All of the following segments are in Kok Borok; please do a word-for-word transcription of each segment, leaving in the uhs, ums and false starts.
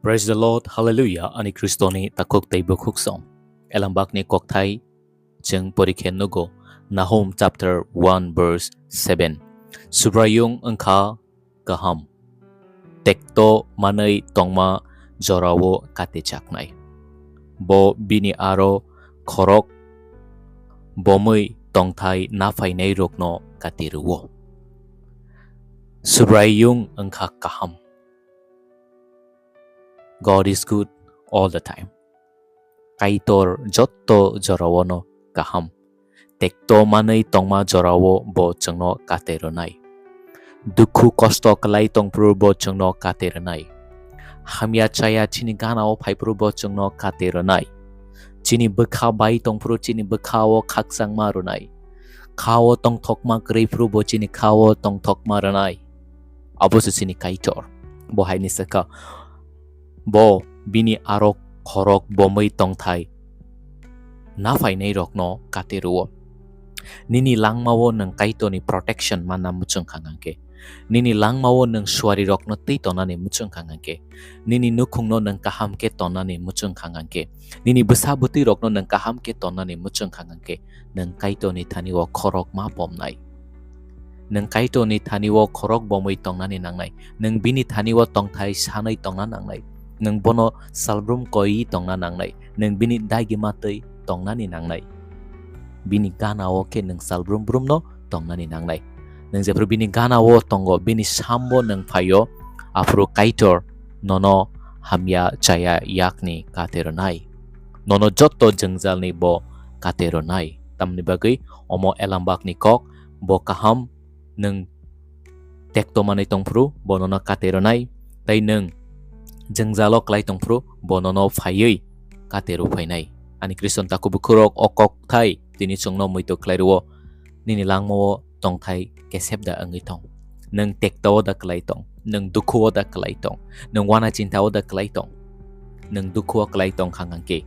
Praise the Lord, Hallelujah, ani Khristoni takhuk tei bukhuk song. Elambakni kokthai chwng porikhe nugo, Nahum chapter one verse seven. Subraiyung wngkha kaham, tekto manwi tongma jorao katijaknai. Bo bini aro khorok bomwi tongthai naphainairokno kati rwo. Subraiyung wngkha kaham. God is good all the time. Kaitor jotto joraono kaham. Tekto manwi tongma jorao bo chwngno kate rwnai. Dukhu kosto kwlai tongphuru bo chwngno kate rwnai. Hamya chaya chini ganao phaiphuru bo chwngno kate rwnai. Chini bwkha bai tongphuru chini bwkhao khakchangma rwnai. Khao tongthokma kwrwi phuru bo chini khao tongthokma rwnai. Abo se chini Kaitor. Bo haini sakha, bo bini aro khorok bomwi tongthai naphainairokno kate rwo. Nini langmao nwng Kaitorni protection manna muchung kha hwnkhe, nini langmao nwng suarirokno twi tonani muchung kha hwnkhe, nini nukhungno nwng kaham khe tonani muchung kha hwnkhe, nini bwsa bwtwirokno nwng kaham khe tonani muchung kha hwnkhe, nwng Kaitorni thani o khorok ma bomnai. Nwng Kaitorni thani o khorok bomwi tongnani nangnai. Nwng bini thani o tongthai sanwi tongna nangnai. Nwng bono salbrum koiwi tongna nangnai. Nwng bini dagi matwi tongnani nangnai. Bini gana o khe nwng salbrum brumno tongnani nangnai. Nwng jephru bini gana o tongo, bini sambo nwng phaio, aphuru Kaitor nono hamya chaya yakni kate rwnai. Nono jotto jwngjalni bo kate rwnai. Tamni bagwi omo elambakni kok, bo kaham, nwng tekto manwi tongphuru bo nono kate rwnai, tei nwng jwngjalo klai tongphuru bo nono phaiwi kate rw phainai. Ani Khristan takhuk bukhurok, o kokthai tini chwngno muitu khlai rwo. Nini langmao tongthai kesep da wngwi tong? Nwng tekto o da klai tong? Nwng dukhu o da klai tong? Nwng wana chinta o da klai tong? Nwng dukhu o klai tong kha hwnkhe,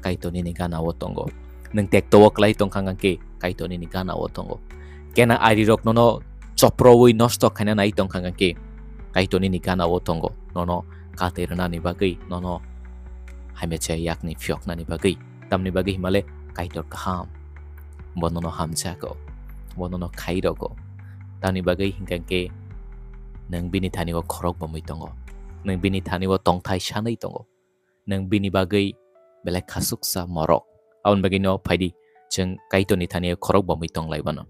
Kaitor nini gana o tongo. Nwng tekto o klai tong kha hwnkhe, Kaitor nini gana o tongo. Kena arirok nono choprowi nosto khaina nai tong kha hwnkhe, Kaitor nini gana o tongo. Nono kate rwnani bagwi, nono hamya chaya yakni phiyoknani bagwi. Tamni bagwi himale Kaitor kaham. Bo nono hamjago. Bo nono khairogo. Tamni bagwi hinkhe nwng bini thani o khorok bomwi tongo. Nwng bini thani o tongthai sanwi tongo. Nwng bini bagwi belai khasuksa morok. Aboni bagwi no phaidi, chwng Kaitorni thani o khorok bomwi tong lai bano.